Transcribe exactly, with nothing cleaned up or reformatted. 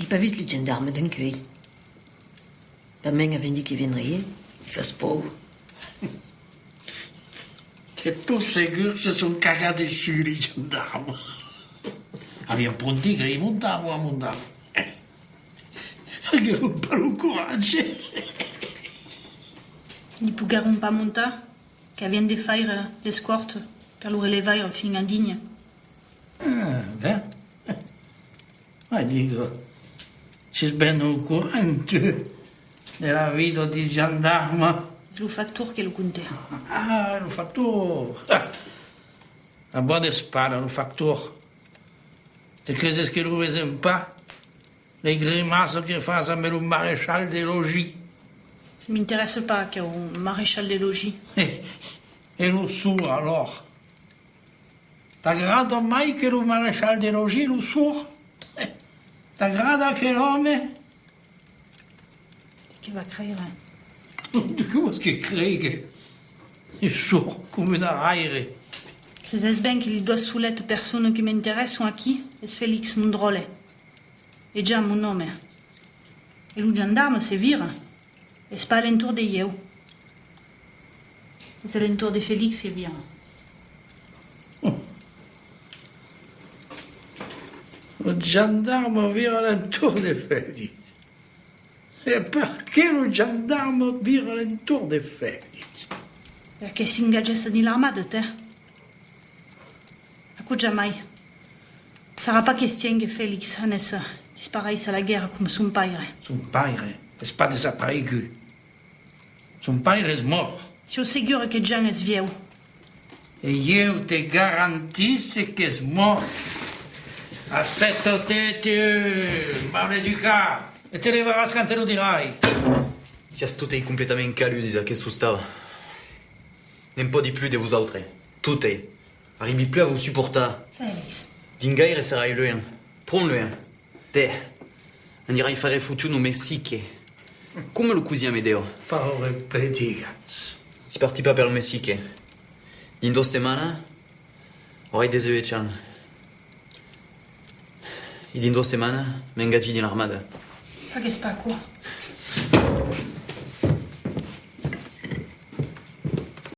Ai pas vist los gendarmes dempuèi. Pasmens avèm dit que vendrián, me fas paur. De tot segur se son cagats dessús los gendarmes. Avián pron tigre, i montavan a mon dam. Aguèron pas lo coratge. N'i poguèron pas montar, qu'avián de faire l'escòrta per lo relevaire fin a Dinha. Ah, ben. Mai diga, siás ben au corrent, tu, de la vida de gendarme. Es lo factor que lo contèt. Ah, lo factor! A bona espatla, lo factor. Te creses que lo vesèm pas? Les grimaças que fas amb lo maréchal des logis. M'interèssa pas, aqueu maréchal des logis. E, e lo sord, alòrs? T'agrada mai que lo maréchal des logis, lo sord? T'agrada aquel òme? De qué va creire? De qué vòls que creigue? Es sord coma un araire. Sabes ben que li doas solet personas que m'interèsson aquí es Felix, mon dròlle, e Jan, mon òme. E lo gendarme se vira. Es pas a l'entorn de ieu. Es a l'entorn de Felix que vira. Lo gendarme vira a l'entorn de Felix. E perqué lo gendarme vira a l'entorn de Felix? Perqué s'engatgèsse dins l'armada, tè. Aquò jamai. Sarà pas question que Felix anèsse disparéisser a la guèrra coma son paire. Son paire es pas desaparegut. Son paire es mòrt. Siáu segura que Jan es vieu. E ieu te garantisse qu'es mòrt. Assèsta-te, tu, mal educat, e te levaràs quand te lo dirai. Siatz totei completament caludas a aquest ostal. Ne'n pòdi plus de vosautres. Totei. Arribi plus a vos suportar. Felix. Dins gaire serai luènh. Pron luènh. Tè, anirai faire fotut au Mexique. Coma lo cosin Amedèu. Paure petit garç. Si parti pas per lo Mexique. Dins doas setmanas, aurai dètz-e-uèch ans. E dins doas setmanas, m'engatgi dins l'armada. Fagues pas aquò.